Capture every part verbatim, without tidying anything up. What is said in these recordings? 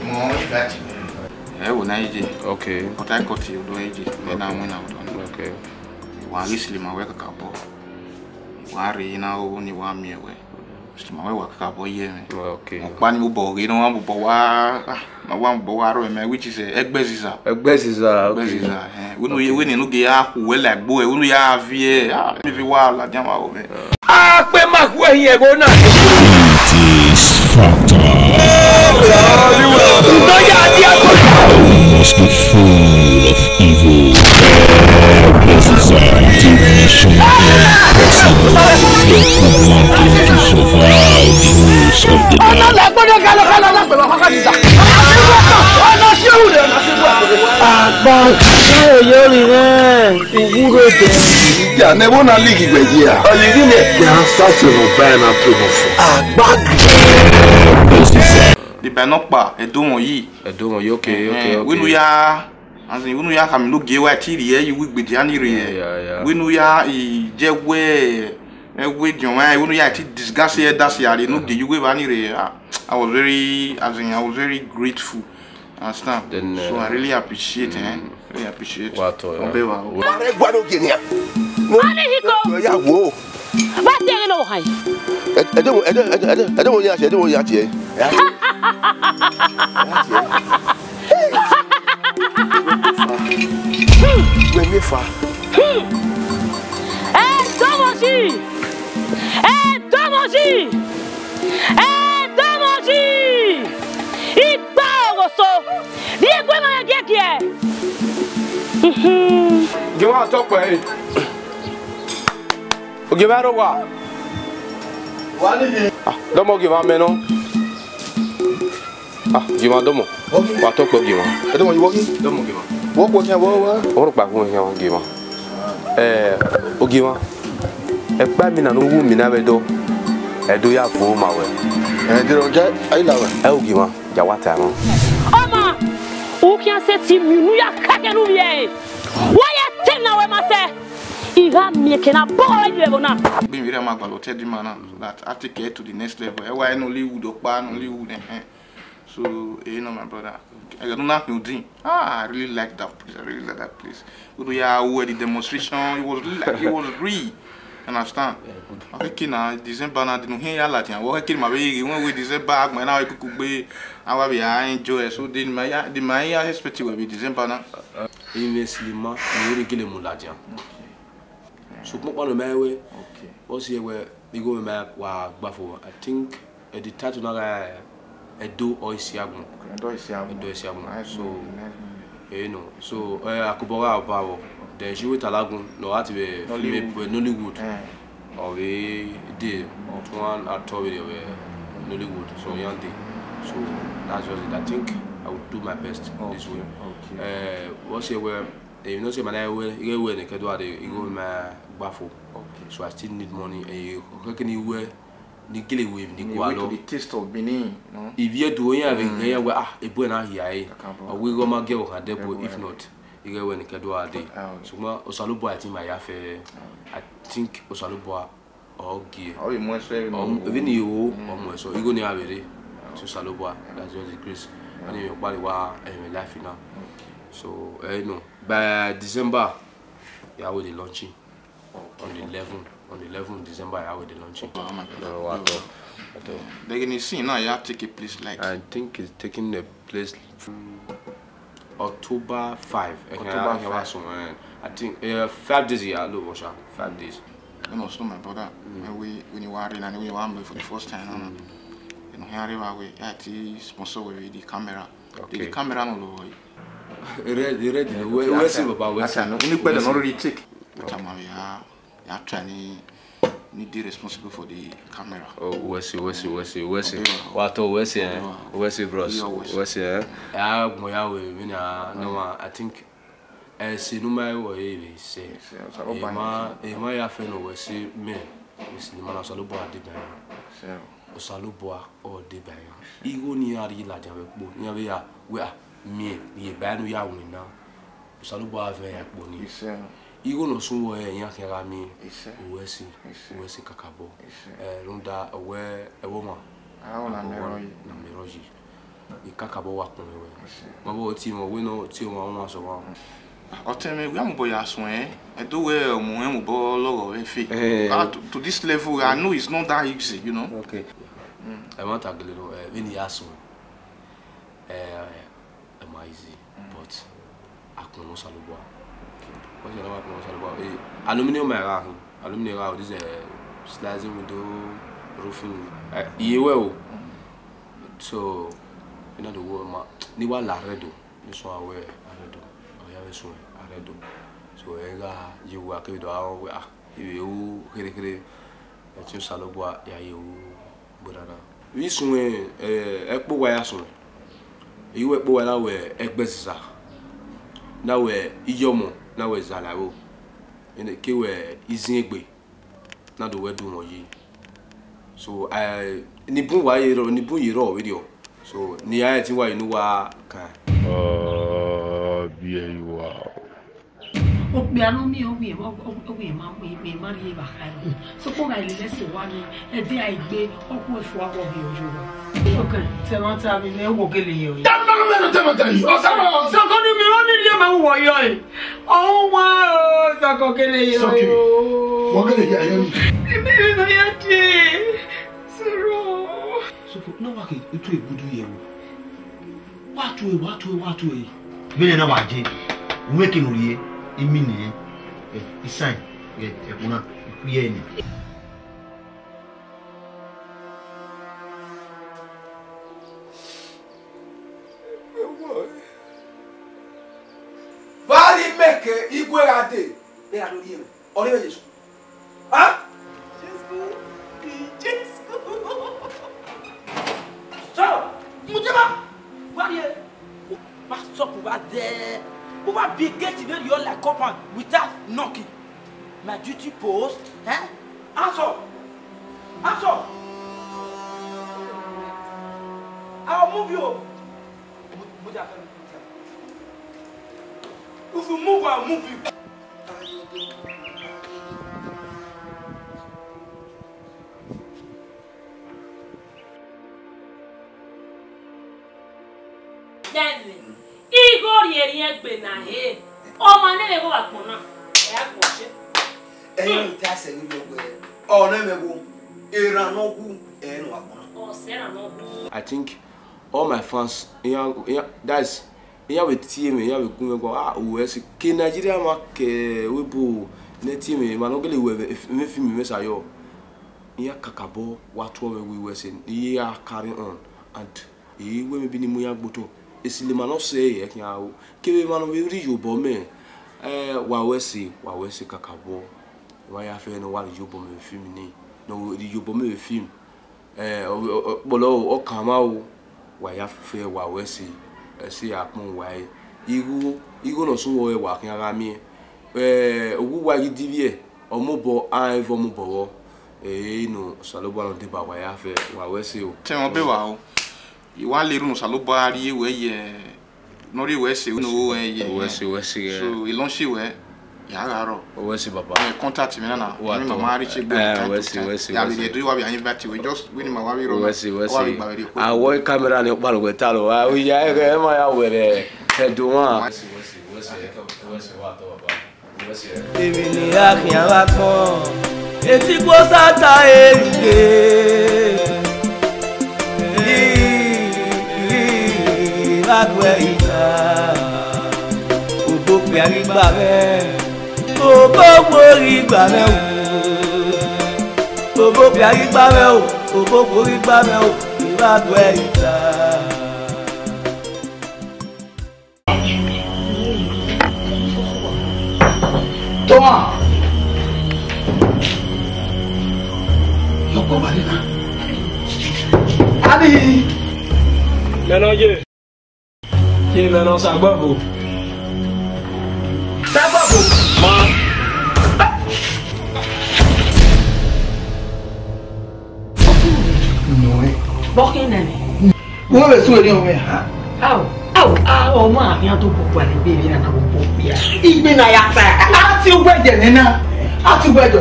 Mo invite. Ẹ wo na eje. Okay. Port Harcourt yo do eje. Ẹ na win na do. Okay. Wa ghi silima wẹ kakabọ. Wa rre na o ni wa miẹn wẹ. Silima wẹ wa kakabọ ye mwẹ. Okay. Mo kpa ni mo bọ ghe no wa mo bọ wa, ah, ma wa mo bọ wa ro mẹ, which is, eh, Ẹgbẹziza. Ẹgbẹziza, okay. Ẹgbẹziza, eh. Wẹ no ye, okay, wẹ ni no ge a khu wẹ la gbo, eh, wẹ no ya viẹ, ah, mi fi wa ladian wa o mẹ. Akpe ma khu ẹhin ẹvbo na. It is fatal. Ntọ ya di ẹvbo. Must be full of evil. This is a divination impossible. The equivalent to survive the rules of the land. Ọ̀nà lẹ́gbọ́dọ̀ gálọ́ gálọ́ lágbègbè kọ́kọ́ ti sà. Ọ̀nà sí òwúrẹ̀, ọ̀nà sí òwúrẹ̀. Àgbọn káyọ̀ yóò rí rẹ̀. Uwuro de. Ya ne wo na ligi gbe ye a. Oligi ne. Ya sa se no ba na to no fo. Agbagi. Di ba no kpa, edo won yi. Edo won yi, okay, okay, okay. Winu ya, as in, winu ya kami no gie wa ti ri e, yi wi gbede ani re. Yeah, yeah, yeah. Winu ya, i je we, e we dion wa, winu ya ti discuss e da si are no gie yu we ba ni re. I, I was very, as in, I was very grateful. Understand? Then, so I, uh, really appreciate, eh? Mm. Really appreciate. Wa tọ, yeah. Ọbẹ wa. Wa rẹ gua no genia. No. Ani hiko. Yo ya wo. Ba te ghe no hai. Ẹ, ẹ de wo, ẹ de, ẹ de, ẹ de, ẹ de wo ya tie, ẹ de wo ya tie. Ya. Ya tie. Wẹ mi fa. Ẹ dọmọ si. Ẹ dọmọ si. Ẹ dọmọ si. Igba ogoso. Di egbe ma giẹgiẹ. Mhm. Ogiemwa tọ kpẹ re. Ogiemwa ro wa. Wa ni. Ah, dọmọ Ogiemwa mẹ nọ. Ah, Ogiemwa dọmọ. Wa tọ kpẹ Ogiemwa. Ẹ dọmọ yi wọ ghi. Dọmọ Ogiemwa. Wọ kpọ khian wọ wa. Ọrọ kpa khuẹn khian Ogiemwa. Ẹ, Ogiemwa. Ẹkpa mi na ne u wu mi na vbe do. Ẹ do ya vo ma wẹ. Ẹ, de rọ ja, a i la wẹ. Ẹ Ogiemwa, ya wa ta ẹmwẹ. Ọma, u khian sẹtin miẹn unu ya kẹkẹ ne u vbiẹ ẹre. Wa ya te na wẹ ma sẹ. I gha miẹn kẹ na bọ ọre yi vbe ẹvbo na. Gbe mi rẹ ma gbalọ tell the man now that I take it to the next level. Ẹ wa ẹ Nollywood ọkpa Nollywood, ẹhẹn. So, eh, no, my brother. I don't know nothing. Ah, I really like that place. I really like that place. When we are with the demonstration, it was like it was real. Understand? Yeah, good. I think in, uh, December now, they don't hear a lot. What can my baby when we December, my now I could be, I will be, I enjoy. So then my, the my expected will be December now. Investment, you really kill him, Muladian. Okay. Sukpọn kpa ne ọ ma wẹ, okay, ọ si wẹ igho mwẹ ma wa gba fo. I think, eh, the title na gha Ẹdo Ọre Isi Agbọn. Okay, Ẹdo Isi Agbọn. Ẹdo Isi Agbọn. Nice. So, nice. You know, so, eh, akobọ gha ba vbọ. Then Shiwe Talagun, no, at the film Nollywood. Eh. Ọ vbe dey, okay, one actor vbe Nollywood, so, okay, iran dey. So, that's just it. I think I will do my best this way. Okay, okay. Eh, ọ si wẹ, eh, you know say ma na wẹ, ighe wẹ ne kẹdua de, igho ma gba fo. Okay. So I still need money. Eh, okay, can you wear ni gele wave ni gua lọ. To the taste of Benin, no? Ivie do yan vbe, mm, yan wẹ, ah, ebu na hia e. Kakabọ. Ọ wẹ igho ma gie o kha debo, if not, ighe wẹ ne kẹdua de. Ah, okay. Sugbo Osalobua, I think ma ya fẹ. Ah, okay. I think Osalobua ọ gie. Ọ mu ẹsẹ vbene, ọ mu ẹsẹ, igho ni a vbe rre. Ah, okay. To Osalobua, that's just the grace. Yeah. Ani mi kpari wa, eh, life na. Okay. So, eh, no. By December, yeah, we dey launching. On the eleven, on the eleven December, yeah, we dey launching. Oh, my God. No, what? What? Then the scene now, yeah, take a place like, I think it's taking a place October five. October five. I think, uh, five days, yeah, look, Russia, five days. You know, so my brother, mm, when we, when you are in and when you are for the first time, mm, you know, here we are, we, yeah, the sponsor will be the camera. Okay. The camera no lo. Ready, ready. We, we see, Baba, we see. Asa, no, unu kpẹdẹ no really take. But I'm, yeah, yeah, trying ni dey responsible for the camera. Oh, we see, we see, we see, we see. Wa to, we see, eh. We see, bros. We see, eh. Ya mo ya we, mi na, no, I think, eh, sinima wo e be se. Yes, yes. E ma, e ma ya fe no we see me. Sinima na Osalobua de ba. So. Osalobua ọ de ba iran. Igho ne iran rhie ladian vbe ẹkpo, iran vbe ya wẹ, ah, miẹn, rhie ba ne u ya winna. Osalobua vẹ iran ẹkpo ni. Igho ne ọ sunu ẹre iran khian gha miẹn. Uwẹ si, uwẹ si kakabọ. Eh, rhunmwuda, ọ wẹ ẹvbo ọmwa. Aro na miẹn rọ yi. Na miẹn rọ yi. I kakabọ wa kpọnmwẹ wẹ. Ma vbe tie mwẹ, wẹ nọ tie mwẹ, ọmwa sẹ ọmwa. Ọtẹn mwẹ, wẹ a mobọ ya suẹn, ẹdẹ wẹ ọmọ mwẹ mobọ lọghọ vbe fe. Eh. Ah, to, to this level, I know it's not that easy, you know. Okay. Mm. Ẹ ma ta gele nọ, eh, vbene I ya suẹn. Eh, ẹ ma easy, but a kpọnmwẹ Osanobua. Wẹ sẹ na wa kpọnmwẹ Osanobua. Eh, aluminium ma gha hin. Aluminium gha, this, eh, sliding window, roofing. Eh, iye wẹ o. So, I na do wẹ ma, ne I wa la arẹdo, ne suẹn wẹ arẹdo, ọ ya vbe suẹn arẹdo. So, ẹ gha ye uwa kevbe do a wẹ, ah, ivbe ru kherhe kherhe, ẹtin Osanobua ya ye ru gberra na. Vbe I suẹn, eh, ẹkpo uwa ya suẹn. I wẹ ẹkpo uwa na wẹ ẹgbẹziza, na wẹ iyọmọ, na wẹ izalairo, ene ke wẹ iziengbe. Na do wẹ do mwẹ yi. So, eh, ni bun wa ye rọ, ni bun ye rọ vberriọ. So, ne I ra ẹtin wa ye ne uwa kan. Ọ biẹ ye uwa o. Okpia ne ọ miẹn, ọ wiẹ, ọ, ọ, ọ wiẹ ma, wiẹ, wiẹ ma rhie evba kha ẹre. Sokpan ọ gha lele ẹse owa nii, ẹdẹ a i gbe, ọ khu ẹfua wọ rhie oyo rọ. Okay, tẹmwata vbe mẹ, wo gele ye o. Tẹmwata vbe mẹ, tẹmwata yi. Ọ sẹ ma. Sokpan ne mẹ, ọ ni rhie ma wọ yọ e. Ọmwa o, sokpan gele ye o. Sokpan. Wọ gele ye ayọ ni. Ebe vbe ma ya die. Siro. Sokpan, ne wa ke etu egudu ye wo. Wa tue, wa tue, wa tue. Vbene na wa je, uwẹ ke ne u rhie, I mini ẹn, eh, I sign, eh, ẹkpo na, I khuiẹ nẹ. Vbe a rhie mẹ ke igwe gha dee, ne a do rhie mwẹ. Ọ rhie mwẹ Jesu. Ah? Jesu. Jesu. Stop. Mujaba. Where are you? Ma stop over there. Over big gate, very all like compound without knocking. My duty post, eh? Hands up! Hands up! I'll move you. Mo, mo jà fẹ́ mi, mo jà. If you move, I'll move you. Dẹmwẹ, igho rhiẹnrhiẹn egbe na he, ọ ma nẹ vbe igho vbe agbọn na, ẹ a gbọ ọse. Ẹyin ta sẹ vbe lọ wẹ, ọ nẹ mwẹ wo, eran ne ọ wu, ẹ nọ agbọn na. Ọ sẹ eran ne ọ wu. I think all my fans, iran, iran, that is, iran vbe tie mwẹ, iran vbe gu mwẹ guan, ah, U S A, ke Nigeria ma ke webo, ne tie mwẹ, ma nọ gele wẹ, emwi film mwẹ sa yọ. Iran kakabọ wa tuẹ mwẹ wẹ U S A, I ya carry on, and I wẹ mẹ bi ne I mu iran gbe otọ. Esilima ne ọ sẹ ẹre khian o. Kevbe emwa ne ọ vbe rhie iyobọ mẹ, eh, wa wẹ ẹse, wa wẹ ẹse kakabọ. Emwa ya fẹ ne ọ wa rhie iyobọ mẹ vbe film nii, ne ọ rhie iyobọ mẹ vbe film. Eh, ọ, ọ, ọ, kpọlọ o, ọ kan mwa o, wa ya fẹ wa wẹ ẹse, ẹse a kpọnmwẹ uwa ẹre. Igho, igho ne ọ sunu ọre wa khian gha miẹn. Eh, owa uwa ghi divbiẹ, ọ mobọ, a rẹn vbe ọ mobọ vbọ. Ẹ i re ne Osanobua ne ọ deba wa ya fẹ, wa wẹ ẹse o. Tẹn mwẹ ọbe wa o. I wa lele unu Osanobua rhie wẹ ye, ne ọ rhie wẹ ẹse ne ọ rhie wẹ ye. Wẹ ẹse, wẹ ẹse, eh. So, I lọsi wẹ, ya gha rrọọ. Wẹ ẹse, baba. Eh, contact mwẹ na na. Wa tọ. Mẹ ma ma reach egbe. Eh, wẹ ẹse, wẹ ẹse, ya wẹ ẹse. Vbe do wa vbe invite wẹ, just wẹ ne ma wa vbe rrọọ. Wẹ ẹse, wẹ ẹse. Wa vbe gba vbe rhie okhuo. Awọ kamera ni ọkpa wẹ ta lo. Ah, ya, ẹ, ẹ ma ya wẹ rẹ, ẹ do wan. Wẹ ẹse, wẹ ẹse, wẹ ẹse, wẹ ẹse, wẹ ẹse, wa tọ, baba. Emwi ne a khian vbe agbọn, etikpọ Satan erhunmwu. I vbe agbọn ẹre I ta, obokpia ghi gba mwẹ, obokhuo ghi gba mwẹ o, obokpia ghi gba mwẹ o, obokhuo ghi gba mwẹ o, I vbe agbọn ẹre I ta. Toma! Yọ kpọ vbe na. Ani! Mẹ nọ ye. Ye mẹ nọ sagbọvo. Sagbọvo! Ma. Nọ ẹ. Bọkẹn nẹ. Wẹ vbe su eni ọmọ ha? Ao, ao, a, ọmọ a khian do koko ale gbe vbe na na wo koko ya. Igbe na ya ta. A ti ugbẹ jẹ nẹ na. A ti ugbẹ jọ.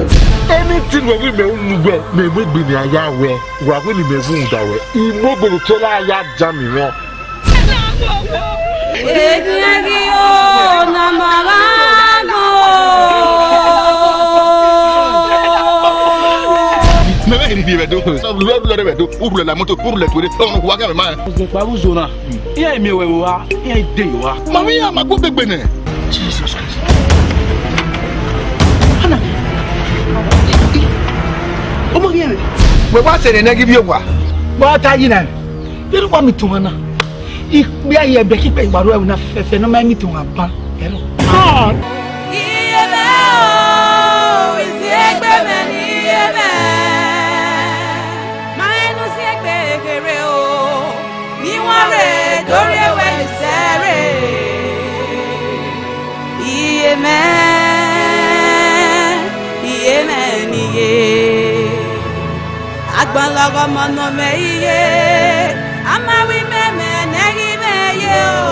Anything wẹ ghi mẹ unu wẹ, mẹ mu egbe ne a ya wẹ, wa wẹ ne mẹ mu da wẹ. I mu egbe ne tẹ la ya ja mi wọn. Eghian ghi o na ma gha gọ. Mẹ mẹ rhie vbe do. Sọ rhie rhie vbe do. Urhulẹ la moto, urhulẹ tuere. Ọmọ wa kẹ mẹ ma. Ọgbẹn kpa vbe uzo na. Iran miẹn wẹ vbe owa, iran de ye owa. Ma vbe iran ma gu obegbe nẹ. Jesus Christ. Ana. Ọmọ ghi ẹmwẹ. Wẹ wa sẹ nene ghi viọ owa. Wa ta yi na. Vbene uwa miẹn itohan na, ikpia ye ẹbẹkikpẹ wa ru ẹvbo na fẹfẹfẹ ne ọ ma miẹn itohan ban ẹrọ. Iye mẹ o, isi egbe mwẹ ne iye mwẹ. Ma rẹn ne u si egbe kherhe o, ne I wan rre do rhie ruẹ ye sẹrre. Iye mẹ, iye mwẹ ne iye. Agbọn lọghọ ọmọ ne ọ mwẹ iye, a ma wẹ imẹ mwẹ ne ẹ ghi mwẹ ye o.